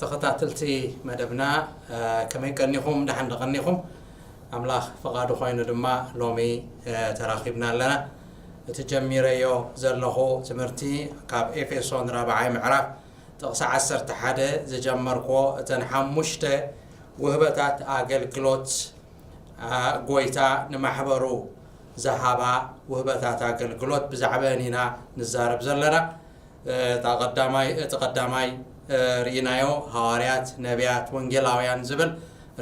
ተኸታተልቲ መደብና፣ እ፣ ከመይ ቀኒኹም? ደሓን ዶ ቀኒኹም? ኣምላኽ ፍቓዱ ኮይኑ ድማ ሎሚ፣ እ፣ ተራኺብና ኣለና። እቲ ጀሚረዮ ዘለኹ ትምህርቲ ካብ ኤፌሶን ራብዓይ ምዕራፍ ጥቕሲ ዓሰርተ ሓደ ዝጀመርክዎ፣ እተን ሓሙሽተ ውህበታት ኣገልግሎት፣ ኣ፣ ጎይታ ንማሕበሩ ዝሃባ ውህበታት ኣገልግሎት ብዛዕበን ኢና ንዛረብ ዘለና። እታ ቀዳማይ፣ እቲ ቀዳማይ፣ እ፣ ርኢናዮ፣ ሃዋርያት፣ ነቢያት፣ ወንጌላውያን ዝብል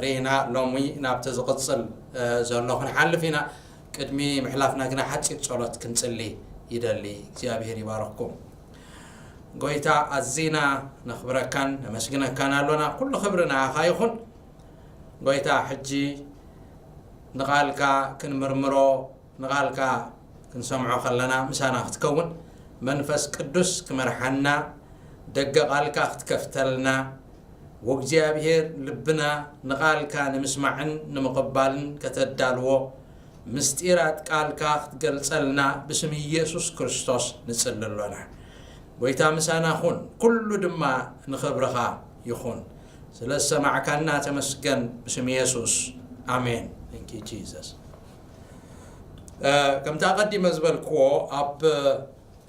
ርኢና። ሎሚ ናብቲ ዝቕጽል፣ እ፣ ዘሎ ክንሓልፍ ኢና። ቅድሚ ምሕላፍና ግና ሓጺር ጸሎት ክንጽሊ ይደሊ። እግዚኣብሔር ይባርኽኩም። ጎይታ፣ ኣዚና ነኽብረካን ነመስግነካን ኣሎና። ኩሉ ክብሪ ንኣኻ ይኹን። ጎይታ፣ ሕጂ ንቓልካ ክንምርምሮ፣ ንቓልካ ክንሰምዖ ከለና ምሳና ክትከውን፣ መንፈስ ቅዱስ ክመርሓና፣ ደገ ቓልካ ክትከፍተልና፣ ወእግዚኣብሔር ልብና ንቓልካ ንምስማዕን ንምቕባልን ከተዳልዎ፣ ምስጢራት ቃልካ ክትገልጸልና ብስም ኢየሱስ ክርስቶስ ንጽሊ ኣሎና። ጎይታ ምሳና ኩን፣ ኩሉ ድማ ንኽብርኻ ይኹን። ስለ ዝሰማዕካና ተመስገን፣ ብስም የሱስ፣ ኣሜን። Thank you, Jesus። እ፣ ከምቲ ኣቐዲመ ዝበልክዎ፣ ኣብ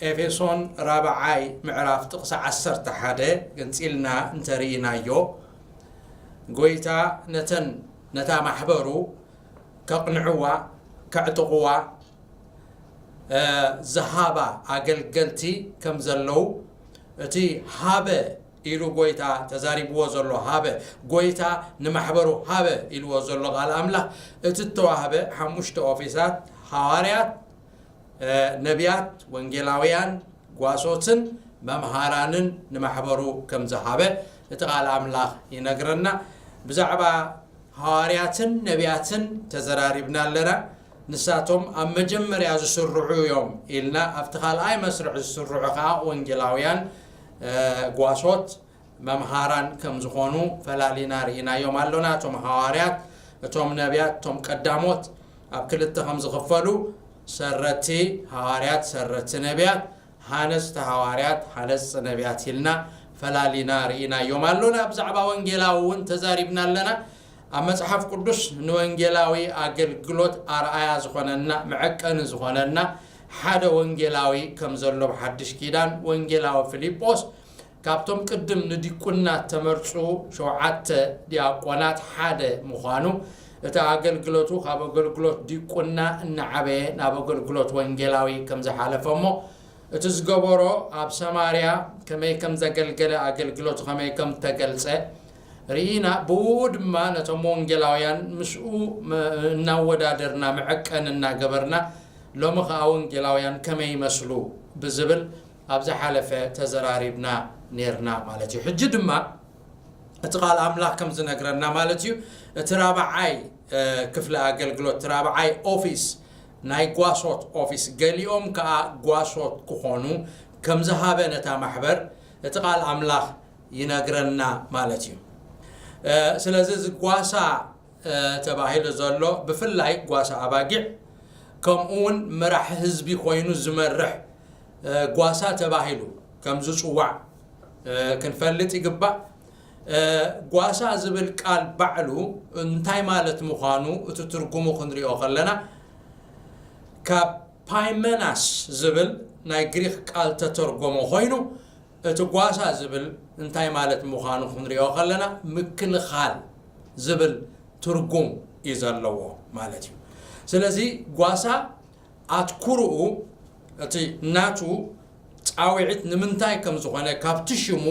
ኤፌሶን ራብዓይ ምዕራፍ ጥቕሲ ዓሰርተ ሓደ ገንጺልና እንተርኢናዮ፣ ጎይታ ነተን፣ ነታ ማሕበሩ ከቕንዕዋ፣ ከዕጥቕዋ፣ እ፣ ዝሃባ ኣገልገልቲ ከም ዘለዉ፣ እቲ ሃበ ኢሉ ጎይታ ተዛሪብዎ ዘሎ፣ ሃበ፣ ጎይታ ንማሕበሩ ሃበ ኢልዎ ዘሎ ቃል ኣምላኽ፣ እቲ እተዋህበ ሓሙሽተ ኦፊሳት፣ ሃዋርያት፣ እ፣ ነቢያት፣ ወንጌላውያን፣ ጓሶትን መምሃራንን ንማሕበሩ ከም ዝሃበ እቲ ቃል ኣምላኽ ይነግረና። ብዛዕባ ሃዋርያትን ነቢያትን ተዘራሪብና ኣለና። ንሳቶም ኣብ መጀመርያ ዝስርዑ እዮም ኢልና፣ ኣብቲ ካልኣይ መስርዕ ዝስርዑ ኸኣ ወንጌላውያን፣ እ፣ ጓሶት፣ መምሃራን ከም ዝኾኑ ፈላሊና ርኢናዮም ኣሎና። እቶም ሃዋርያት፣ እቶም ነቢያት፣ እቶም ቀዳሞት ኣብ ክልተ ከም ዝኽፈሉ፣ ሰረቲ ሃዋርያት፣ ሰረቲ ነቢያት፣ ሃነጽቲ ሃዋርያት፣ ሃነጽቲ ነቢያት ኢልና ፈላሊና ርኢናዮም ኣሎና። ብዛዕባ ወንጌላዊ እውን ተዛሪብና ኣለና። ኣብ መጽሓፍ ቅዱስ ንወንጌላዊ ኣገልግሎት ኣርኣያ ዝኾነና፣ መዐቀኒ ዝኾነና ሓደ ወንጌላዊ ከም ዘሎ ብሓድሽ ኪዳን፣ ወንጌላዊ ፊልጶስ ካብቶም ቅድም ንዲቁና ተመርጹ ሸውዓተ ዲያቆናት ሓደ ምዃኑ፣ እቲ ኣገልግሎቱ ካብ ኣገልግሎት ዲቁና እናዓበየ ናብ ኣገልግሎት ወንጌላዊ ከም ዝሓለፈ እሞ፣ እቲ ዝገበሮ ኣብ ሰማርያ ከመይ ከም ዘገልገለ፣ ኣገልግሎቱ ከመይ ከም ተገልጸ ርኢና። ብኡ ድማ ነቶም ወንጌላውያን ምስኡ መ-፣ እናወዳደርና፣ መዐቀኒ እናገበርና፣ ሎሚ ኸኣ ወንጌላውያን ከመይ ይመስሉ ብዝብል ኣብ ዝሓለፈ ተዘራሪብና ኔርና ማለት እዩ። ሕጂ ድማ እቲ ቃል ኣምላኽ ከም ዝነግረና ማለት እዩ፣ እቲ ራብዓይ፣ እ፣ ክፍሊ ኣገልግሎት፣ እቲ ራብዓይ ኦፊስ፣ ናይ ጓሶት ኦፊስ፣ ገሊኦም ከኣ ጓሶት ክኾኑ ከም ዝሃበ ነታ ማሕበር እቲ ቃል ኣምላኽ ይነግረና ማለት እዩ። እ፣ ስለዚ እዚ ጓሳ፣ እ፣ ተባሂሉ ዘሎ ብፍላይ ጓሳ ኣባጊዕ፣ ከምኡ እውን መራሒ ህዝቢ ኮይኑ ዝመርሕ፣ እ፣ ጓሳ ተባሂሉ ከም ዝጽዋዕ፣ እ፣ ክንፈልጥ ይግባእ። እ፣ ጓሳ ዝብል ቃል ባዕሉ እንታይ ማለት ምዃኑ፣ እቲ ትርጉሙ ክንሪኦ ከለና፣ ካብ ፓይመናስ ዝብል ናይ ግሪኽ ቃል ተተርጎመ ኮይኑ፣ እቲ ጓሳ ዝብል እንታይ ማለት ምዃኑ ክንሪኦ ከለና፣ ምክልኻል ዝብል ትርጉም እዩ ዘለዎ ማለት እዩ። ስለዚ ጓሳ ኣትኩርኡ፣ እቲ ናቱ ጻውዒት ንምንታይ ከም ዝኾነ ካብቲ ሽሙ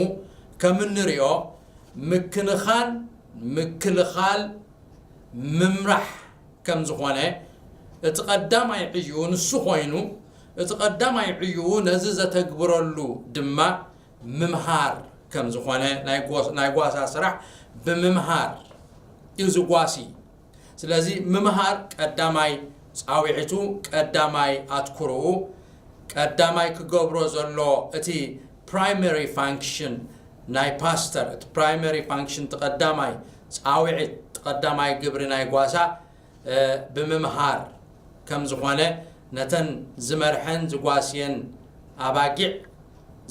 ከም እንሪኦ፣ ምክንኻን፣ ምክልኻል፣ ምምራሕ ከም ዝኾነ፣ እቲ ቀዳማይ ዕዩኡ ንሱ ኮይኑ፣ እቲ ቀዳማይ ዕዩኡ ነዚ ዘተግብረሉ ድማ ምምሃር ከም ዝኾነ፣ ናይ ጓስ-፣ ናይ ጓሳ ስራሕ ብምምሃር እዩ ዝጓሲ። ስለዚ ምምሃር ቀዳማይ ጻውዒቱ፣ ቀዳማይ ኣትኩሮኡ፣ ቀዳማይ ክገብሮ ዘሎ እቲ ፕራይመሪ ፋንክሽን ናይ ፓስተር፣ እቲ ፕራይመሪ ፋንክሽን፣ እቲ ቀዳማይ ጻውዒት፣ እቲ ቀዳማይ ግብሪ ናይ ጓሳ፣ እ፣ ብምምሃር ከም ዝኾነ፣ ነተን ዝመርሐን ዝጓስየን ኣባጊዕ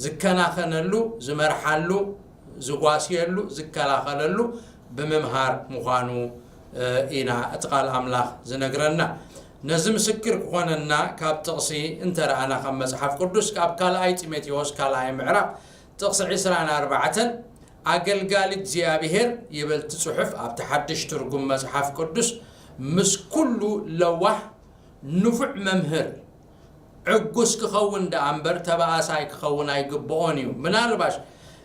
ዝከናኸነሉ፣ ዝመርሓሉ፣ ዝጓስየሉ፣ ዝከላኸለሉ ብምምሃር ምዃኑ ኢና እቲ ቃል ኣምላኽ ዝነግረና። ነዚ ምስክር ክኾነና ካብ ጥቕሲ እንተረኣና፣ ካብ መጽሓፍ ቅዱስ፣ ካብ ካልኣይ ጢሞቴዎስ ካልኣይ ምዕራፍ ጥቕሲ ዕስራን ኣርባዕተን፣ ኣገልጋሊ እግዚኣብሔር ይብል እቲ ጽሑፍ ኣብቲ ሓድሽ ትርጉም መጽሓፍ ቅዱስ፣ ምስ ኩሉ ለዋህ ንፉዕ መምህር ዕጉስ ክኸውን ደኣ እምበር ተባኣሳይ ክኸውን ኣይግብኦን እዩ። ምናልባሽ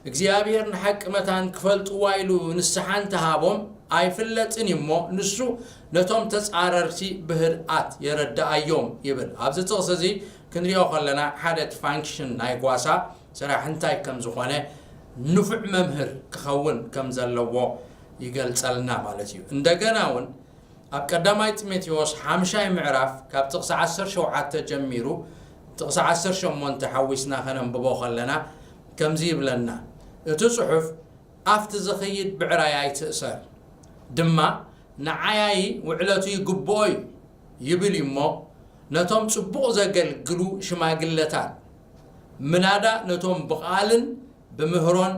እግዚኣብሔር ንሓቂ መታን ክፈልጥዋ ኢሉ ንስሓ እንተሃቦም ኣይፍለጥን እዩ እሞ፣ ንሱ ነቶም ተጻረርቲ ብህድኣት የረድኣዮም ይብል። ኣብዚ ጥቕሲ እዚ ክንሪኦ ከለና ሓደ እቲ ፋንክሽን ናይ ጓሳ ስራሕ እንታይ ከም ዝኾነ፣ ንፉዕ መምህር ክኸውን ከም ዘለዎ ይገልጸልና ማለት እዩ። እንደገና እውን ኣብ ቀዳማይ ጢሞቴዎስ ሓምሻይ ምዕራፍ ካብ ጥቕሲ ዓሰርተ ሸውዓተ ጀሚሩ ጥቕሲ ዓሰርተ ሸሞንተ ሓዊስና ከነንብቦ ከለና ከምዚ ይብለና፣ እቲ ጽሑፍ ኣፍቲ ዝኸይድ ብዕራይ ኣይትእሰር፣ ድማ ንዓያዪ ውዕለቱ ይግብኦ እዩ ይብል እዩ እሞ፣ ነቶም ጽቡቕ ዘገልግሉ ሽማግለታት ምናዳ ነቶም ብቓልን ብምህሮን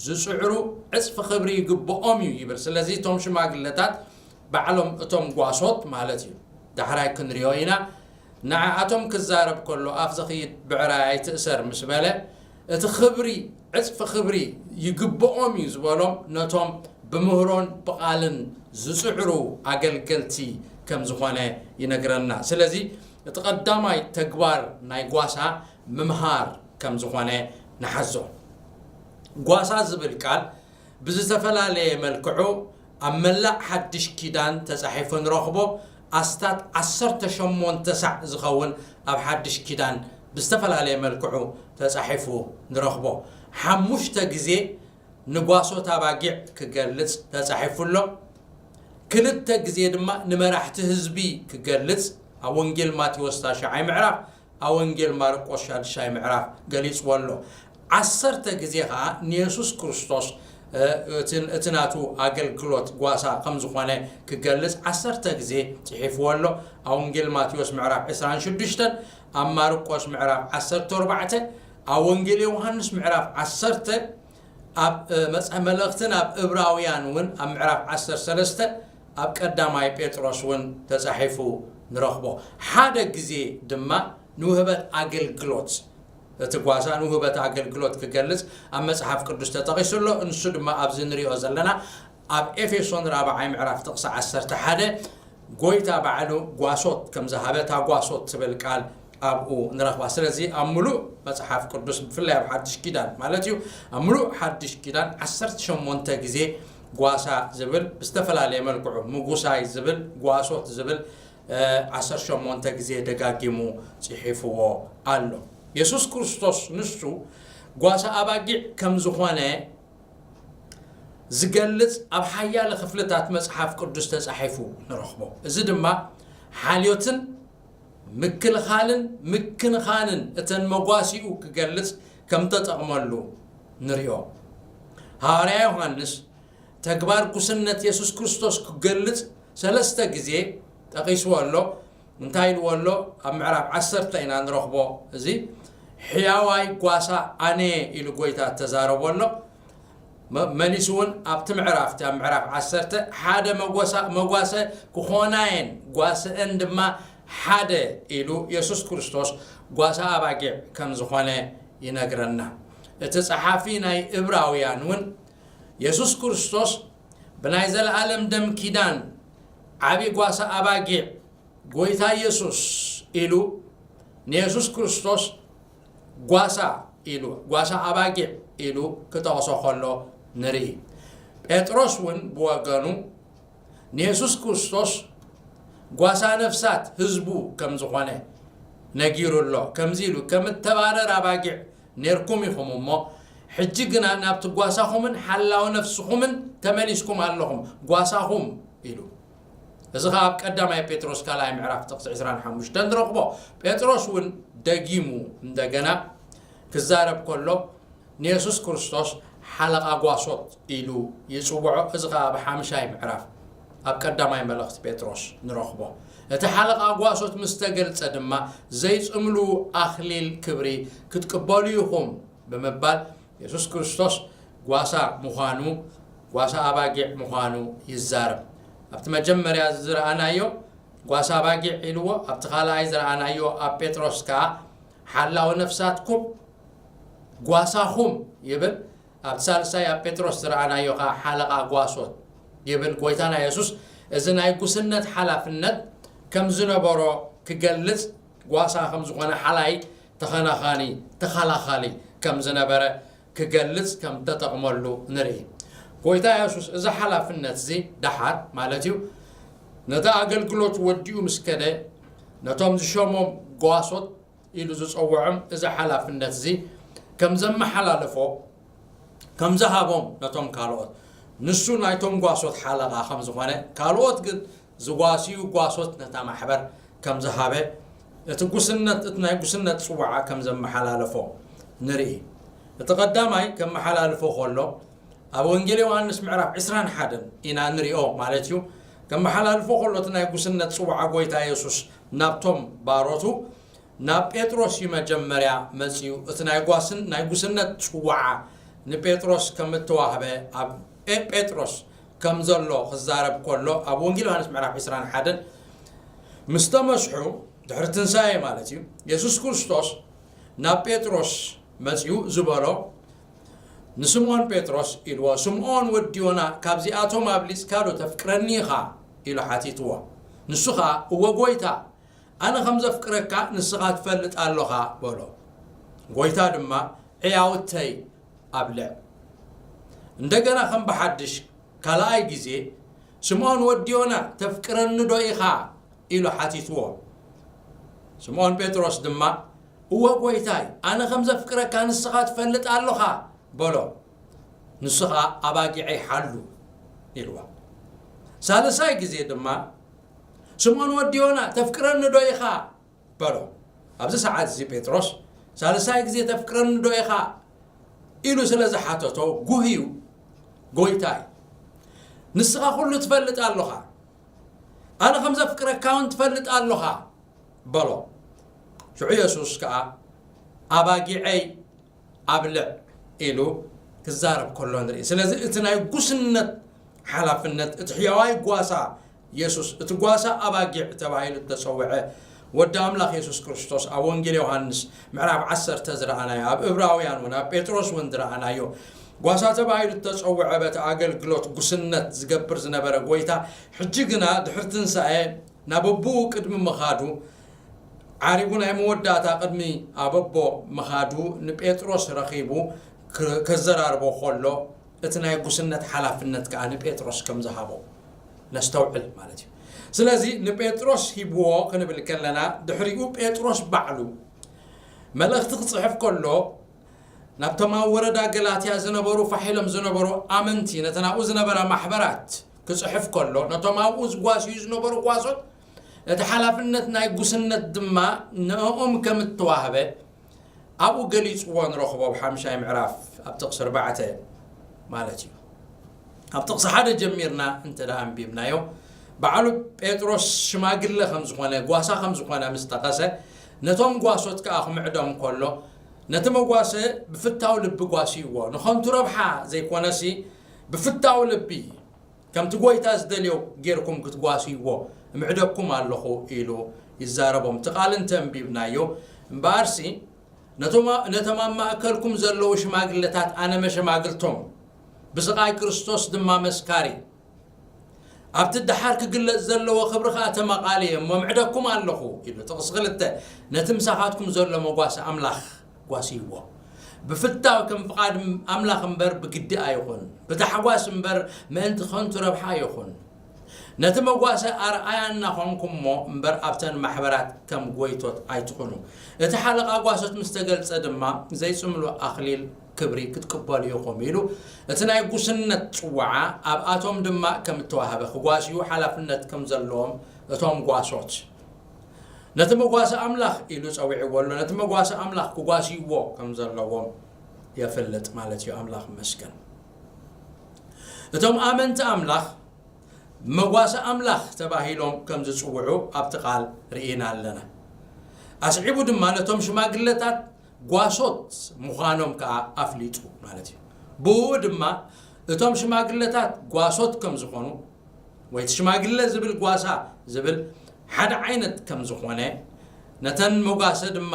ዝጽዕሩ ዕጽፊ ክብሪ ይግብኦም እዩ ይብል። ስለዚ እቶም ሽማግለታት ባዕሎም እቶም ጓሶት ማለት እዩ። ዳሕራይ ክንሪኦ ኢና። ንዓኣቶም ክዛረብ ከሎ ኣፍ ዘኽይድ ብዕራይ ኣይትእሰር ምስ በለ፣ እቲ ክብሪ፣ ዕጽፊ ክብሪ ይግብኦም እዩ ዝበሎም ነቶም ብምህሮን ብቓልን ዝጽዕሩ ኣገልገልቲ ከም ዝኾነ ይነግረና። ስለዚ እቲ ቀዳማይ ተግባር ናይ ጓሳ ምምሃር ከም ዝኾነ ንሓዞ። ጓሳ ዝብል ቃል ብዝተፈላለየ መልክዑ ኣብ መላእ ሓድሽ ኪዳን ተጻሒፉ ንረኽቦ። ኣስታት ዓሰርተ ሸሞንተ ሳዕ ዝኸውን ኣብ ሓድሽ ኪዳን ብዝተፈላለየ መልክዑ ተጻሒፉ ንረኽቦ። ሓሙሽተ ግዜ ንጓሶት ኣባጊዕ ክገልጽ ተጻሒፉ ኣሎ። ክልተ ግዜ ድማ ንመራሕቲ ህዝቢ ክገልጽ ኣብ ወንጌል ማቴዎስ ታሽዓይ ምዕራፍ፣ ኣብ ወንጌል ማርቆስ ሻድሻይ ምዕራፍ ገሊጽዎ ኣሎ። ዓሰርተ ግዜ ኸኣ ንየሱስ ክርስቶስ፣ እ፣ እቲ፣ እቲ ናቱ ኣገልግሎት ጓሳ ከም ዝኾነ ክገልጽ ዓሰርተ ግዜ ጽሒፍዎ ኣሎ። ኣብ ወንጌል ማቴዎስ ምዕራፍ ዕስራን ሽዱሽተን፣ ኣብ ማርቆስ ምዕራፍ ዓሰርተ ኣርባዕተ፣ ኣብ ወንጌል ዮሃንስ ምዕራፍ ዓሰርተ፣ ኣብ፣ እ፣ መጽ-፣ መልእኽቲ ናብ እብራውያን እውን ኣብ ምዕራፍ ዓሰርተ ሰለስተ፣ ኣብ ቀዳማይ ጴጥሮስ እውን ተጻሒፉ ንረኽቦ። ሓደ ግዜ ድማ ንውህበት ኣገልግሎት፣ እቲ ጓሳ ንውህበት ኣገልግሎት ክገልጽ ኣብ መጽሓፍ ቅዱስ ተጠቒሱ ኣሎ። ንሱ ድማ ኣብዚ ንሪኦ ዘለና ኣብ ኤፌሶን ራብዓይ ምዕራፍ ጥቕሲ ዓሰርተ ሓደ፣ ጎይታ ባዕሉ ጓሶት ከም ዝሃበ፣ እታ ጓሶት ትብል ቃል ኣብኡ ንረኽባ። ስለዚ ኣብ ምሉእ መጽሓፍ ቅዱስ፣ ብፍላይ ኣብ ሓድሽ ኪዳን ማለት እዩ፣ ኣብ ምሉእ ሓድሽ ኪዳን ዓሰርተ ሸሞንተ ግዜ ጓሳ ዝብል፣ ብዝተፈላለየ መልክዑ ምጉሳይ ዝብል፣ ጓሶት ዝብል፣ እ፣ ዓሰርተ ሸሞንተ ግዜ ደጋጊሙ ጽሒፍዎ ኣሎ። የሱስ ክርስቶስ ንሱ ጓሳ ኣባጊዕ ከም ዝኾነ ዝገልጽ ኣብ ሓያለ ክፍልታት መጽሓፍ ቅዱስ ተጻሒፉ ንረኽቦ። እዚ ድማ ሓልዮትን ምክልኻልን ምክንኻንን እተን መጓሲኡ ክገልጽ ከም ተጠቕመሉ ንሪኦ። ሃዋርያ ዮሃንስ ተግባር ጉስነት የሱስ ክርስቶስ ክገልጽ ሰለስተ ግዜ ጠቒስዎ ኣሎ። እንታይ ኢልዎ ኣሎ? ኣብ ምዕራፍ ዓሰርተ ኢና ንረኽቦ። እዚ ሕያዋይ ጓሳ ኣነ ኢሉ ጎይታ ተዛረቦ ኣሎ። መ-፣ መሊሱ እውን ኣብቲ ምዕራፍ፣ እቲ ኣብ ምዕራፍ ዓሰርተ፣ ሓደ መጓሳ-፣ መጓሰ ክኾናየን ጓስአን ድማ ሓደ ኢሉ የሱስ ክርስቶስ ጓሳ ኣባጊዕ ከም ዝኾነ ይነግረና። እቲ ጸሓፊ ናይ እብራውያን እውን የሱስ ክርስቶስ ብናይ ዘለኣለም ደም ኪዳን ዓቢ ጓሳ ኣባጊዕ ጎይታ የሱስ ኢሉ ንየሱስ ክርስቶስ ጓሳ ኢሉ፣ ጓሳ ኣባጊዕ ኢሉ ክጠቕሶ ከሎ ንርኢ። ጴጥሮስ እውን ብወገኑ ንየሱስ ክርስቶስ ጓሳ ነፍሳት ህዝቡ ከም ዝኾነ ነጊሩ ኣሎ። ከምዚ ኢሉ፣ "ከም እተባረር ኣባጊዕ ኔርኩም ኢኹም እሞ፣ ሕጂ ግና ናብቲ ጓሳኹምን ሓላዊ ነፍስኹምን ተመሊስኩም ኣለኹም፣ ጓሳኹም" ኢሉ። እዚ ኸኣ ኣብ ቀዳማይ ጴጥሮስ ካልኣይ ምዕራፍ ጥቕሲ ዕስራን ሓሙሽተን ንረኽቦ። ጴጥሮስ እውን ደጊሙ እንደገና ክዛረብ ከሎ፣ ንየሱስ ክርስቶስ ሓለቓ ጓሶት ኢሉ ይጽውዖ። እዚ ኸኣ ኣብ ሓምሻይ ምዕራፍ ኣብ ቀዳማይ መልእኽቲ ጴጥሮስ ንረኽቦ። እቲ ሓለቓ ጓሶት ምስ ተገልጸ ድማ፣ "ዘይጽምሉ ኣኽሊል ክብሪ ክትቅበሉ ኢኹም" ብምባል፣ የሱስ ክርስቶስ ጓሳ ምዃኑ፣ ጓሳ ኣባጊዕ ምዃኑ ይዛረብ። ኣብቲ መጀመርያ ዝረኣናዮ ጓሳ ኣባጊዕ ኢልዎ፣ ኣብቲ ካልኣይ ዝረኣናዮ ኣብ ጴጥሮስ ከኣ ሓላዊ ነፍሳትኩም ጓሳኹም ይብል። ኣብቲ ሳልሳይ ኣብ ጴጥሮስ ዝረኣናዮ ከኣ ሓለቓ ጓሶት ይብል። ጎይታና የሱስ እዚ ናይ ጉስነት ሓላፍነት ከም ዝነበሮ ክገልጽ፣ ጓሳ ከም ዝኾነ ሓላይ፣ ተኸናኻኒ፣ ተኸላኻሊ ከም ዝነበረ ክገልጽ ከም ተጠቕመሉ ንርኢ። ጎይታ የሱስ እዚ ሓላፍነት እዚ ደሓር ማለት እዩ፣ ነቲ ኣገልግሎት ወዲኡ ምስ ከደ፣ ነቶም ዝሸሞም ጓሶት ኢሉ ዝጸውዖም እዚ ሓላፍነት እዚ ከም ዘመሓላለፎ፣ ከም ዝሃቦም ነቶም ካልኦት፣ ንሱ ናይቶም ጓሶት ሓለቓ ከም ዝኾነ፣ ካልኦት ግን ዝጓስዩ ጓሶት ነታ ማሕበር ከም ዝሃበ፣ እቲ ጉስነት፣ እቲ ናይ ጉስነት ጽዋዓ ከም ዘመሓላለፎ ንርኢ። እቲ ቀዳማይ ከመሓላልፎ ከሎ፣ ኣብ ወንጌል ዮሃንስ ምዕራፍ ዕስራን ሓደን ኢና ንሪኦ ማለት እዩ። ከመሓላልፎ ከሎ፣ እቲ ናይ ጉስነት ጽዋዓ ጎይታ የሱስ ናብቶም ባሮቱ፣ ናብ ጴጥሮስ እዩ መጀመርያ መጺኡ። እቲ ናይ ጓስን-፣ ናይ ጉስነት ጽዋዓ ንጴጥሮስ ከም እተዋህበ ኣብ ኤ-፣ ጴጥሮስ ከም ዘሎ ክዛረብ ከሎ፣ ኣብ ወንጌል ዮሃንስ ምዕራፍ ዕስራን ሓደን ምስ ተመስሑ፣ ድሕሪ ትንሳኤ ማለት እዩ፣ የሱስ ክርስቶስ ናብ ጴጥሮስ መጺኡ ዝበሎ፣ ንስምዖን ጴጥሮስ ኢልዎ፣ "ስምዖን ወዲ ዮና፣ ካብዚኣቶም ኣብሊጽካ ዶ ተፍቅረኒ ኢኻ?" ኢሉ ሓቲትዎ። ንሱ ኸኣ፣ "እወ ጐይታ፣ ኣነ ከም ዘፍቅረካ ንስኻ ትፈልጥ ኣሎኻ" በሎ። ጐይታ ድማ፣ "ዕያውተይ ኣብልዕ።" እንደገና ከም ብሓድሽ ካልኣይ ግዜ፣ "ስምዖን ወዲ ዮና፣ ተፍቅረኒ ዶ ኢኻ?" ኢሉ ሓቲትዎ። ስምዖን ጴጥሮስ ድማ፣ "እወ ጐይታይ፣ ኣነ ከም ዘፍቅረካ ንስኻ ትፈልጥ ኣሎኻ" በሎ። ንሱ ኸኣ፣ "ኣባጊዐይ ሓሉ" ኢልዎ። ሳልሳይ ግዜ ድማ፣ "ስምዖን ወዲ ዮና፣ ተፍቅረኒ ዶ ኢኻ?" በሎ። ኣብዚ ሰዓት እዚ ጴጥሮስ ሳልሳይ ግዜ "ተፍቅረኒ ዶ ኢኻ?" ኢሉ ስለ ዝሓተቶ፣ ጉህዩ፣ "ጐይታይ፣ ንስኻ ኹሉ ትፈልጥ ኣሎኻ፣ ኣነ ከም ዘፍቅረካ እውን ትፈልጥ ኣሎኻ" በሎ። ሽዑ የሱስ ከኣ፣ "ኣባጊዐይ ኣብልዕ" ኢሉ ክዛረብ ከሎ ንርኢ። ስለዚ እቲ ናይ ጉስነት ሓላፍነት፣ እቲ ሕያዋይ ጓሳ የሱስ፣ እቲ ጓሳ ኣባጊዕ ተባሂሉ እተጸውዐ ወዲ ኣምላኽ የሱስ ክርስቶስ፣ ኣብ ወንጌል ዮሃንስ ምዕራፍ ዓሰርተ ዝረኣናዮ፣ ኣብ እብራውያን እውን፣ ኣብ ጴጥሮስ እውን ዝረኣናዮ፣ ጓሳ ተባሂሉ እተጸውዐ፣ በቲ ኣገልግሎት ጉስነት ዝገብር ዝነበረ ጐይታ፣ ሕጂ ግና ድሕሪ ትንሳኤ ናብ ኣቦኡ ቅድሚ ምኻዱ፣ ዓሪጉ ናይ መወዳእታ ቅድሚ ኣብ ኣቦ ምኻዱ፣ ንጴጥሮስ ረኺቡ ክ-፣ ከዘራርቦ ከሎ፣ እቲ ናይ ጉስነት ሓላፍነት ከኣ ንጴጥሮስ ከም ዝሃቦ ነስተውዕል ማለት እዩ። ስለዚ ንጴጥሮስ ሂብዎ ክንብል ከለና፣ ድሕሪኡ ጴጥሮስ ባዕሉ መልእኽቲ ክጽሕፍ ከሎ፣ ናብቶም ኣብ ወረዳ ገላትያ ዝነበሩ፣ ፋሕ ኢሎም ዝነበሩ ኣመንቲ፣ ነተን ኣብኡ ዝነበራ ማሕበራት ክጽሕፍ ከሎ፣ ነቶም ኣብኡ ዝጓስዩ ዝነበሩ ጓሶት፣ እቲ ሓላፍነት ናይ ጉስነት ድማ ንዕኦም ከም እተዋህበ ኣብኡ ገሊጽዎ ንረኽቦ፣ ኣብ ሓምሻይ ምዕራፍ፣ ኣብ ጥቕሲ ኣርባዕተ ማለት እዩ። ኣብ ጥቕሲ ሓደ ጀሚርና እንተ ደኣ ኣንቢብናዮ፣ በዓሉ ጴጥሮስ ሽማግለ ከም ዝኾነ፣ ጓሳ ከም ዝኾነ ምስ ጠቐሰ፣ ነቶም ጓሶት ከኣ ክምዕዶም ከሎ፣ ነቲ መጓሰ ብፍታው ልቢ ጓስይዎ፣ ንኸንቱ ረብሓ ዘይኮነሲ፣ ብፍታው ልቢ፣ ከምቲ ጐይታ ዝደልዮ ጌርኩም ክትጓስይዎ እምዕደኩም ኣለኹ ኢሉ ይዛረቦም። እቲ ቃል እንተ ኣንቢብናዮ፣ እምበኣርሲ፣ ነቶም፣ ነቶም ኣብ ማእከልኩም ዘለዉ ሽማግለታት ኣነ መሸማግልቶም፣ ብስቓይ ክርስቶስ ድማ መስካሪ፣ ኣብቲ ደሓር ክግለጽ ዘለዎ ክብሪ ኸኣ ተመቓልየ እሞ እምዕደኩም ኣለኹ ኢሉ። ጥቕሲ ክልተ፣ ነቲ ምሳኻትኩም ዘሎ መጓሰ ኣምላኽ ጓስይዎ። ብፍታው ከም ፍቓድ ኣምላኽ እምበር ብግዲ ኣይኹን፣ ብታሕጓስ እምበር ምእንቲ ኸንቱ ረብሓ ኣይኹን። ነቲ መጓሰ ኣርኣያ እናኾንኩሞ እምበር ኣብተን ማሕበራት ከም ጐይቶት ኣይትኹኑ። እቲ ሓለቓ ጓሶት ምስ ተገልጸ ድማ ዘይጽምሉ ኣኽሊል ክብሪ ክትቅበሉ ኢኹም ኢሉ፣ እቲ ናይ ጉስነት ጽዋዓ ኣብኣቶም ድማ ከም እተዋህበ፣ ክጓስዩ ሓላፍነት ከም ዘለዎም እቶም ጓሶት፣ ነቲ መጓሰ ኣምላኽ ኢሉ ጸዊዕዎ ኣሎ። ነቲ መጓሰ ኣምላኽ ክጓስይዎ ከም ዘለዎም የፍልጥ ማለት እዩ። ኣምላኽ ይመስገን። እቶም ኣመንቲ ኣምላኽ መጓሰ ኣምላኽ ተባሂሎም ከም ዝጽውዑ ኣብቲ ቃል ርኢና ኣለና። ኣስዒቡ ድማ ነቶም ሽማግለታት ጓሶት ምዃኖም ከኣ ኣፍሊጡ ማለት እዩ። ብኡ ድማ እቶም ሽማግለታት ጓሶት ከም ዝኾኑ፣ ወይ እቲ ሽማግለ ዝብል ጓሳ ዝብል ሓደ ዓይነት ከም ዝኾነ፣ ነተን መጓሰ ድማ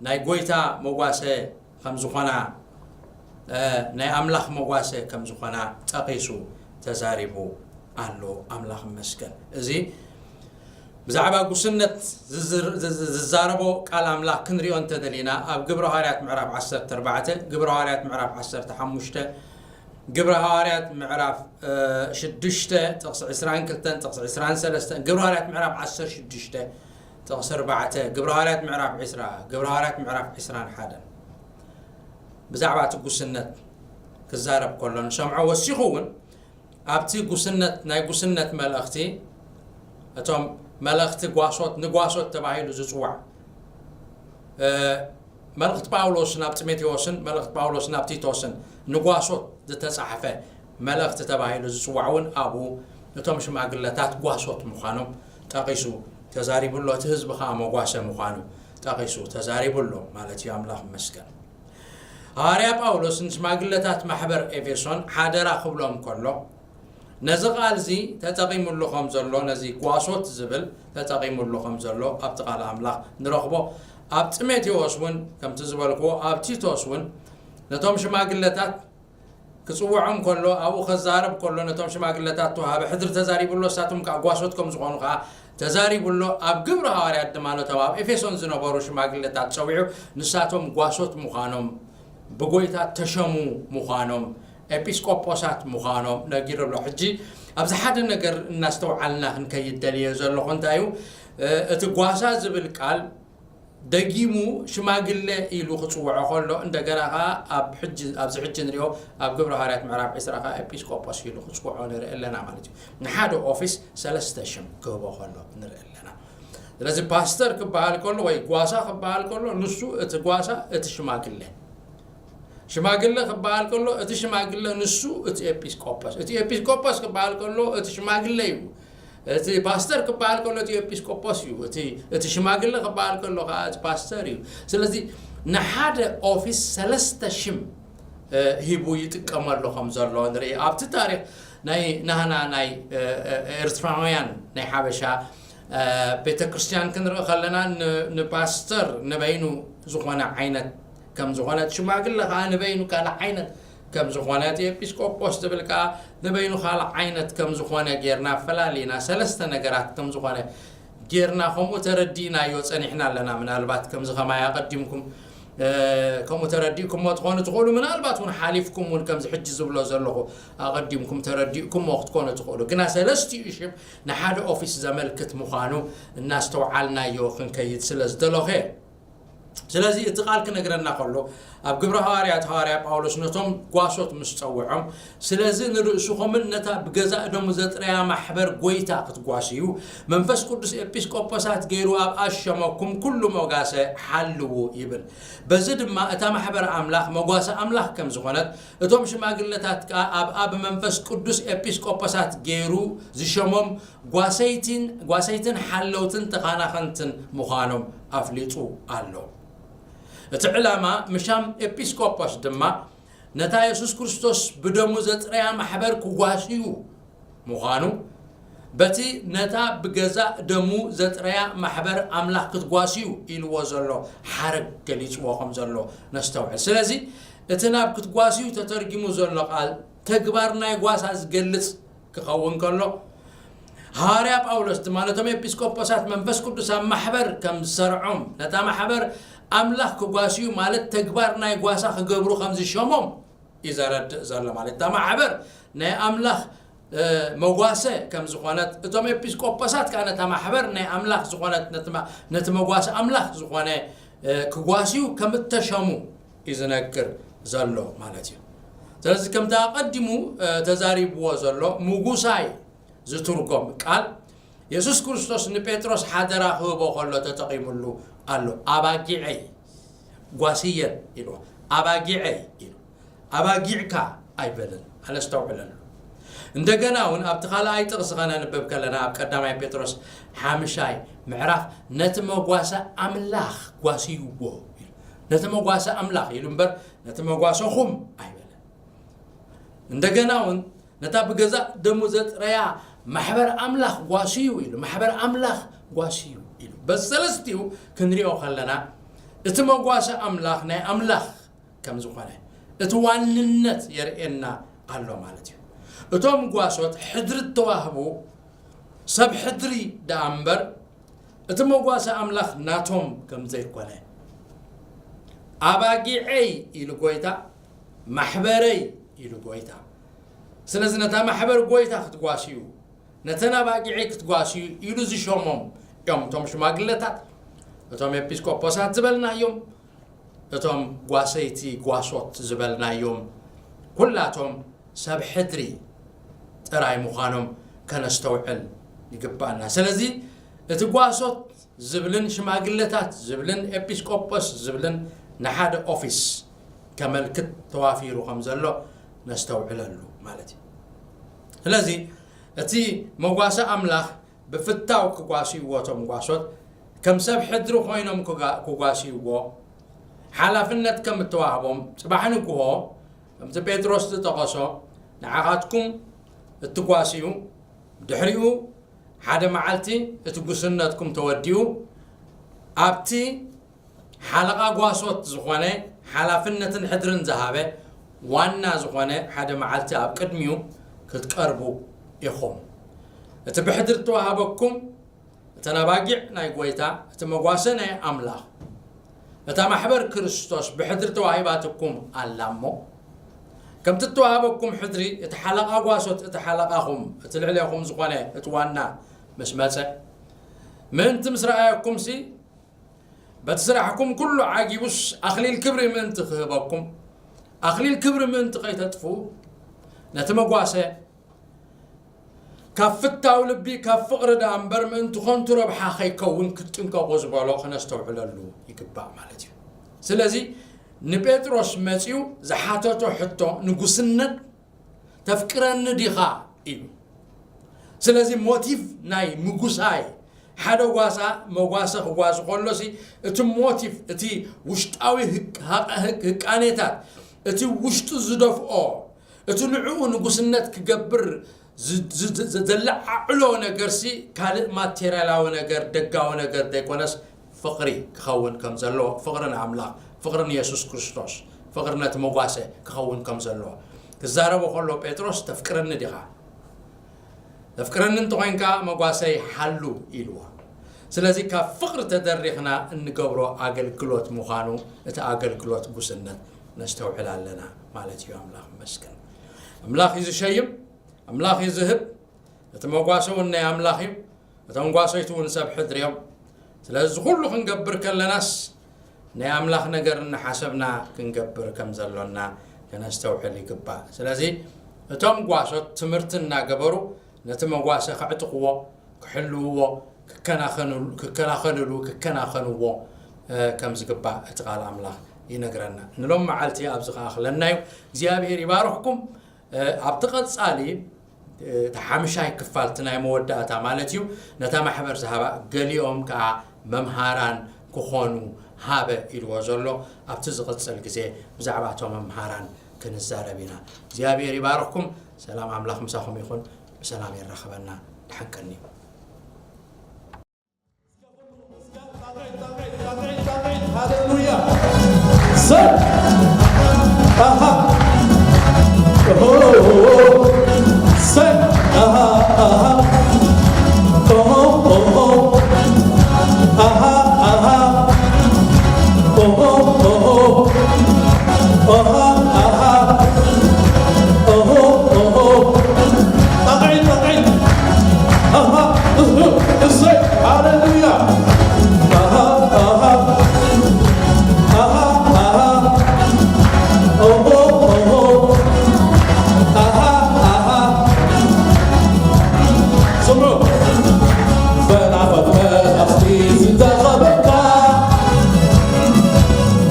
ናይ ጎይታ መጓሰ ከም ዝኾና፣ እ፣ ናይ ኣምላኽ መጓሰ ከም ዝኾና ጠቒሱ ተዛሪቡ ኣሎ። ኣምላኽ ይመስገን። እዚ ብዛዕባ ጉስነት ዝዝር-፣ ዝዝ-፣ ዝዛረቦ ቃል ኣምላኽ ክንሪኦ እንተደሊና፣ ኣብ ግብረ ሃዋርያት ምዕራፍ ዓሰርተ ኣርባዕተ፣ ግብረ ሃዋርያት ምዕራፍ ዓሰርተ ሓሙሽተ፣ ግብረ ሃዋርያት ምዕራፍ፣ እ፣ ሽዱሽተ ጥቕሲ ዕስራን ክልተን ጥቕሲ ዕስራን ሰለስተን፣ ግብረ ሃዋርያት ምዕራፍ ዓሰርተ ሽዱሽተ ጥቕሲ ኣርባዕተ፣ ግብረ ሃዋርያት ምዕራፍ ዕስራ፣ ግብረ ሃዋርያት ምዕራፍ ዕስራን ሓደን ብዛዕባ እቲ ጉስነት ክዛረብ ከሎ ንሰምዖ። ወሲኹ እውን ኣብቲ ጉስነት፣ ናይ ጉስነት መልእኽቲ፣ እቶም መልእኽቲ ጓሶት፣ ንጓሶት ተባሂሉ ዝጽዋዕ፣ እ፣ መልእኽቲ ጳውሎስ ናብ ጢሞቴዎስን መልእኽቲ ጳውሎስ ናብ ቲቶስን ንጓሶት ዝተጻሕፈ መልእኽቲ ተባሂሉ ዝጽዋዕ እውን ኣብኡ እቶም ሽማግለታት ጓሶት ምዃኖም ጠቒሱ ተዛሪቡ ኣሎ። እቲ ህዝቢ ኸኣ መጓሰ ምዃኑ ጠቒሱ ተዛሪቡ ኣሎ ማለት እዩ። ኣምላኽ ይመስገን። ሃዋርያ ጳውሎስ ንሽማግለታት ማሕበር ኤፌሶን ሓደራ ክብሎም ከሎ፣ ነዚ ቃል እዚ ተጠቒሙሉ ከም ዘሎ፣ ነዚ ጓሶት ዝብል ተጠቒሙሉ ከም ዘሎ ኣብቲ ቃል ኣምላኽ ንረኽቦ። ኣብ ጢሞቴዎስ እውን ከምቲ ዝበልክዎ፣ ኣብ ቲቶስ እውን ነቶም ሽማግለታት ክጽውዖም ከሎ፣ ኣብኡ ከዛረብ ከሎ ነቶም ሽማግለታት ተዋሃበ። ሕድሪ ተዛሪቡ ኣሎ፣ ንሳቶም ከኣ ጓሶት ከም ዝኾኑ ከኣ ተዛሪቡ ኣሎ። ኣብ ግብሪ ሃዋርያት ድማ ነቶም ኣብ ኤፌሶን ዝነበሩ ሽማግለታት ጸዊዑ፣ ንሳቶም ጓሶት ምዃኖም፣ ብጎይታ ተሸሙ ምዃኖም፣ ኤጲስቆጶሳት ምዃኖም ነጊሩ ኣሎ። ሕጂ ኣብዚ ሓደ ነገር እናስተውዓልና ክንከይድ ደልየ ዘለኹ እንታይ እዩ፣ እ፣ እቲ ጓሳ ዝብል ቃል ደጊሙ ሽማግለ ኢሉ ክጽውዖ ከሎ፣ እንደገና ከኣ ኣብ ሕጂ፣ ኣብዚ ሕጂ ንሪኦ ኣብ ግብረ ሃዋርያት ምዕራፍ ዕስራ ከኣ ኤጲስቆጶስ ኢሉ ክጽውዖ ንርኢ ኣለና ማለት እዩ። ንሓደ ኦፊስ ሰለስተ ሽም ክህቦ ከሎ ንርኢ ኣለና። ስለዚ ፓስተር ክበሃል ከሎ ወይ ጓሳ ክበሃል ከሎ፣ ንሱ እቲ ጓሳ፣ እቲ ሽማግለ። ሽማግለ ክበሃል ከሎ፣ እቲ ሽማግለ ንሱ እቲ ኤጲስቆጶስ። እቲ ኤጲስቆጶስ ክበሃል ከሎ፣ እቲ ሽማግለ እዩ። እቲ ፓስተር ክበሃል ከሎ፣ እቲ ኤጲስቆጶስ እዩ። እቲ፣ እቲ ሽማግለ ክበሃል ከሎ ከኣ፣ እቲ ፓስተር እዩ። ስለዚ ንሓደ ኦፊስ ሰለስተ ሽም፣ እ፣ ሂቡ ይጥቀመሉ ከም ዘሎ ንርኢ። ኣብቲ ታሪኽ ናይ ናህና ናይ፣ እ፣ እ፣ ኤርትራውያን ናይ ሓበሻ፣ እ፣ ቤተ ክርስቲያን ክንርኢ ከለና፣ ን-፣ ንፓስተር ንበይኑ ዝኾነ ዓይነት ከም ዝኾነ፣ እቲ ሽማግለ ከኣ ንበይኑ ካልእ ዓይነት ከም ዝኾነ፣ እቲ ኤጲስቆጶስ ዝብል ከኣ ንበይኑ ካልእ ዓይነት ከም ዝኾነ ጌርና ኣፈላሊና፣ ሰለስተ ነገራት ከም ዝኾነ ጌርና ከምኡ ተረዲእናዮ ጸኒሕና ኣለና። ምናልባት ከምዚ ከማይ ኣቐዲምኩም፣ እ፣ ከምኡ ተረዲእኩሞ ትኾኑ ትኽእሉ፣ ምናልባት እውን ሓሊፍኩም እውን ከምዚ ሕጂ ዝብሎ ዘለኹ ኣቐዲምኩም ተረዲእኩሞ ክትኮኑ ትኽእሉ። ግና ሰለስቲኡ ሽም ንሓደ ኦፊስ ዘመልክት ምዃኑ እናስተውዓልናዮ ክንከይድ ስለ ዝደለኹ እየ። ስለዚ እቲ ቃል ክነግረና ከሎ፣ ኣብ ግብረ ሃዋርያት ሃዋርያ ጳውሎስ ነቶም ጓሶት ምስ ጸውዖም፣ ስለዚ ንርእስኹምን ነታ ብገዛእ ደሙ ዘጥረያ ማሕበር ጐይታ ክትጓስዩ፣ መንፈስ ቅዱስ ኤጲስቆጶሳት ገይሩ ኣብኣ ዝሸመኩም ኩሉ መጓሰ ሓልዉ ይብል። በዚ ድማ እታ ማሕበር ኣምላኽ መጓሰ ኣምላኽ ከም ዝኾነት፣ እቶም ሽማግለታት ከኣ ኣብኣ ብመንፈስ ቅዱስ ኤጲስቆጶሳት ገይሩ ዝሸሞም ጓሰይቲን፣ ጓሰይትን ሓለውትን ተኻናኸንትን ምዃኖም ኣፍሊጡ ኣሎ። እቲ ዕላማ ምሻም ኤጲስቆጶስ ድማ ነታ የሱስ ክርስቶስ ብደሙ ዘጥረያ ማሕበር ክጓስዩ ምዃኑ፣ በቲ ነታ ብገዛእ ደሙ ዘጥረያ ማሕበር ኣምላኽ ክትጓስዩ ኢልዎ ዘሎ ሓረግ ገሊጽዎ ከም ዘሎ ነስተውዕል። ስለዚ እቲ ናብ ክትጓስዩ ተተርጊሙ ዘሎ ቃል ተግባር ናይ ጓሳ ዝገልጽ ክኸውን ከሎ፣ ሃዋርያ ጳውሎስ ድማ ነቶም ኤጲስቆጶሳት መንፈስ ቅዱስ ኣብ ማሕበር ከም ዝሰርዖም፣ ነታ ማሕበር ኣምላኽ ክጓስዩ ማለት ተግባር ናይ ጓሳ ክገብሩ ከም ዝሸሞም እዩ ዘረድእ ዘሎ። ማለት እታ ማሕበር ናይ ኣምላኽ፣ እ፣ መጓሰ ከም ዝኾነት፣ እቶም ኤጲስቆጶሳት ከኣ ነታ ማሕበር ናይ ኣምላኽ ዝኾነት፣ ነቲ ማ-፣ ነቲ መጓሰ ኣምላኽ ዝኾነ፣ እ፣ ክጓስዩ ከም እተሸሙ እዩ ዝነግር ዘሎ ማለት እዩ። ስለዚ ከምቲ ኣቐዲሙ፣ እ፣ ተዛሪብዎ ዘሎ ምጉሳይ ዝትርጎም ቃል የሱስ ክርስቶስ ንጴጥሮስ ሓደራ ክህቦ ከሎ ተጠቒሙሉ ኣሎ። ኣባጊዐይ ጓስየን ኢልዎ። ኣባጊዐይ ኢሉ። ኣባጊዕካ ኣይበለን። ኣነስተውዕለሉ። እንደገና እውን ኣብቲ ካልኣይ ጥቕሲ ከነንብብ ከለና፣ ኣብ ቀዳማይ ጴጥሮስ ሓምሻይ ምዕራፍ፣ ነቲ መጓሰ ኣምላኽ ጓስይዎ ኢሉ። ነቲ መጓሰ ኣምላኽ ኢሉ እምበር ነቲ መጓሰኹም ኣይበለን። እንደገና እውን ነታ ብገዛእ ደሙ ዘጥረያ ማሕበር ኣምላኽ ጓስዩ ኢሉ፣ ማሕበር ኣምላኽ ጓስዩ ኢሉ። በዚ ሰለስቲኡ ክንሪኦ ከለና እቲ መጓሰ ኣምላኽ ናይ ኣምላኽ ከም ዝኾነ እቲ ዋንነት የርእየና ኣሎ ማለት እዩ። እቶም ጓሶት ሕድሪ እተዋህቡ ሰብ ሕድሪ ደኣ እምበር እቲ መጓሰ ኣምላኽ ናቶም ከም ዘይኮነ፣ ኣባጊዐይ ኢሉ ጎይታ፣ ማሕበረይ ኢሉ ጎይታ። ስለዚ ነታ ማሕበር ጎይታ ክትጓስዩ፣ ነተን ኣባጊዐይ ክትጓስዩ ኢሉ ዝሾሞም እዮም እቶም ሽማግለታት፣ እቶም ኤጲስቆጶሳት ዝበልናዮም፣ እቶም ጓሰይቲ ጓሶት ዝበልናዮም ኩላቶም ሰብ ሕድሪ ጥራይ ምዃኖም ከነስተውዕል ይግባኣና። ስለዚ እቲ ጓሶት ዝብልን ሽማግለታት ዝብልን ኤጲስቆጶስ ዝብልን ንሓደ ኦፊስ ከመልክት ተዋፊሩ ከም ዘሎ ነስተውዕለሉ ማለት እዩ። ስለዚ እቲ መጓሰ ኣምላኽ ብፍታው ክጓስይዎ እቶም ጓሶት ከም ሰብ ሕድሪ ኮይኖም ክጋ- ክጓስይዎ ሓላፍነት ከም እተዋህቦም ጽባሕ ንግሆ ከምቲ ጴጥሮስ ዝጠቐሶ ንዓኻትኩም እትጓስዩ ድሕሪኡ ሓደ መዓልቲ እቲ ጉስነትኩም ተወዲኡ ኣብቲ ሓለቓ ጓሶት ዝኾነ ሓላፍነትን ሕድርን ዝሃበ ዋና ዝኾነ ሓደ መዓልቲ ኣብ ቅድሚኡ ክትቀርቡ ኢኹም። እቲ ብሕድሪ እተዋሃበኩም እተን ኣባጊዕ ናይ ጎይታ፣ እቲ መጓሰ ናይ ኣምላኽ፣ እታ ማሕበር ክርስቶስ ብሕድሪ ተዋሂባትኩም ኣላ እሞ፣ ከምቲ እተዋሃበኩም ሕድሪ እቲ ሓለቓ ጓሶት፣ እቲ ሓለቓኹም፣ እቲ ልዕሌኹም ዝኾነ እቲ ዋና ምስ መጸ፣ ምእንቲ ምስ ረኣየኩምሲ በቲ ስራሕኩም ኩሉ ዓጊቡስ ኣኽሊል ክብሪ ምእንቲ ክህበኩም፣ ኣኽሊል ክብሪ ምእንቲ ከይተጥፍኡ፣ ነቲ መጓሰ ካብ ፍታው ልቢ ካብ ፍቕሪ ደኣ እምበር ምእንቲ ኸንቱ ረብሓ ከይከውን ክትጥንቀቑ ዝበሎ ክነስተውዕለሉ ይግባእ ማለት እዩ። ስለዚ ንጴጥሮስ መጺኡ ዝሓተቶ ሕቶ ንጉስነት ተፍቅረኒ ዲኻ እዩ። ስለዚ ሞቲቭ ናይ ምጉሳይ ሓደ ጓሳ መጓሰ ክጓዝ ከሎሲ እቲ ሞቲቭ እቲ ውሽጣዊ ህቅ- ሃቀ- ህቅ- ህቃኔታት እቲ ውሽጡ ዝደፍኦ እቲ ንዕኡ ንጉስነት ክገብር ዝ- ዝ- ዝ- ዘለዓዕሎ ነገርሲ ካልእ ማቴሪያላዊ ነገር ደጋዊ ነገር ዘይኮነስ ፍቕሪ ክኸውን ከም ዘለዎ ፍቕሪ ንኣምላኽ ፍቕሪ ንየሱስ ክርስቶስ ፍቕሪ ነቲ መጓሰ ክኸውን ከም ዘለዎ ክዛረቦ ከሎ ጴጥሮስ ተፍቅረኒ ዲኻ? ዘፍቅረኒ እንተኾይንካ መጓሰይ ሓሉ ኢልዎ። ስለዚ ካብ ፍቕሪ ተደሪኽና እንገብሮ ኣገልግሎት ምዃኑ እቲ ኣገልግሎት ጉስነት ነስተውዕል ኣለና ማለት እዩ። ኣምላኽ ይመስገን። ኣምላኽ እዩ ዝሸይም፣ ኣምላኽ እዩ ዝህብ። እቲ መጓሰ እውን ናይ ኣምላኽ እዩ። እቶም ጓሰይቲ እውን ሰብ ሕድሪ እዮም። ስለዚ እዚ ኩሉ ክንገብር ከለናስ ናይ ኣምላኽ ነገር እናሓሰብና ክንገብር ከም ዘሎና ከነስተውዕል ይግባእ። ስለዚ እቶም ጓሶት ትምህርቲ እናገበሩ ነቲ መጓሰ ከዕጥቕዎ፣ ክሕልውዎ፣ ክከናኸንሉ- ክከላኸልሉ፣ ክከናኸንዎ እ፣ ከም ዝግባእ እቲ ቃል ኣምላኽ ይነግረና። ንሎም መዓልቲ ኣብዚ ከኣ ክለና እዩ። እግዚኣብሔር ይባርኽኩም። እ፣ ኣብቲ ቀጻሊ እቲ ሓምሻይ ክፋል እቲ ናይ መወዳእታ ማለት እዩ ነታ ማሕበር ዝሃባ ገሊኦም ከዓ መምሃራን ክኾኑ ሃበ ኢልዎ ዘሎ ኣብቲ ዝቕጽል ግዜ ብዛዕባ እቶም መምሃራን ክንዛረብ ኢና እግዚኣብሔር ይባርኽኩም ሰላም ኣምላኽ ምሳኹም ይኹን ብሰላም የራኽበና ድሓን ቀንዩ ሃሌሉያ። ሰብ። ኣሃ። ኦሆ። ሰብ። ኣሃ፣ ኣሃ። ኦሆ፣ ኦሆ። ኣሃ፣ ኣሃ። ኦሆ፣ ኦሆ። ኦሃ፣ ኣሃ። ኦሆ፣ ኦሆ። ጣቕዒት፣ ጣቕዒት። ኣሃ፣ እህ፣ እሰይ፣ ሃሌሉያ። ኣሃ፣ ኣሃ። ኣሃ፣ ኣሃ። ኦሆ፣ ኦሆ። ኣሃ፣ ኣሃ። ስምዑ። በናፍቖት መላእኽቲ ዝተኸበብካ፣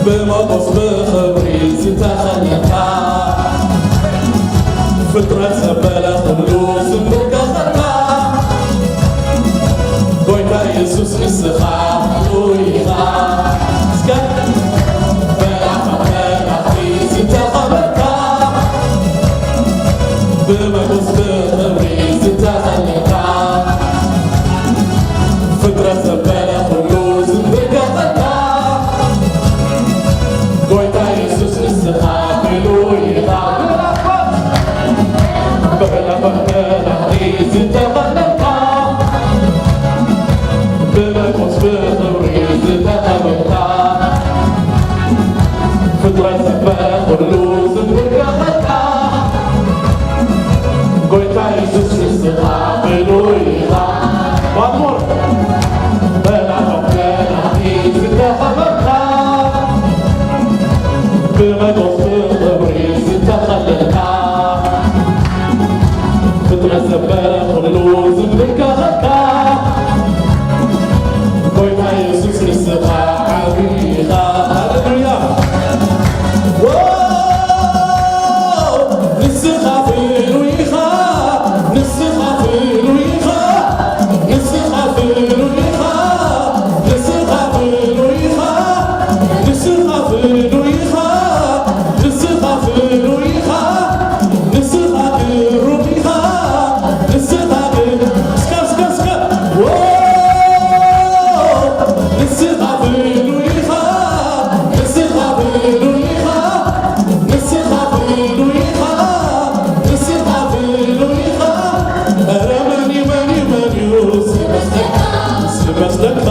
ብሞገስ ብኽብሪ ዝተኸለልካ፣ ፍጥረት ዘበለ ኩሉ ዝምልከተካ፣ ኣሞር መላእኽቲ ዝተኸበብካ፣ ብመጎስ ክብሪ ዝተኸለልካ፣ ፍጥረት ዘበለ ኩሉ ዝምልከኸካ፣ ጎይታ የሱስ ንስኻ ዓቢ ኢኻ። ሃሌሉያ። ዎ! ንስኻ ፍሉይ ኢኻ፣ ንስኻ ፍሉይ ኢኻ፣ ንስኻ ፍሉይ ኢኻ፣ ንስኻ ፍሉይ ኢኻ፣ ንስኻ ፍሉይ ኢኻ፣ ንስኻ ፍሉይ ኢኻ፣ ንስኻ ግሩም ኢኻ፣ ንስኻ ግ-፣ እስከ፣ እስከ፣ እስከ፣ ዎ! ንስኻ ፍሉይ ኢኻ፣ ንስኻ ፍሉይ ኢኻ፣ ንስኻ ፍሉይ ኢኻ፣ ንስኻ ፍሉይ ኢኻ። ኧረ መን እዩ፣ መን እዩ፣ መን እዩ? ዝመስለካ፣ ዝመስለካ፣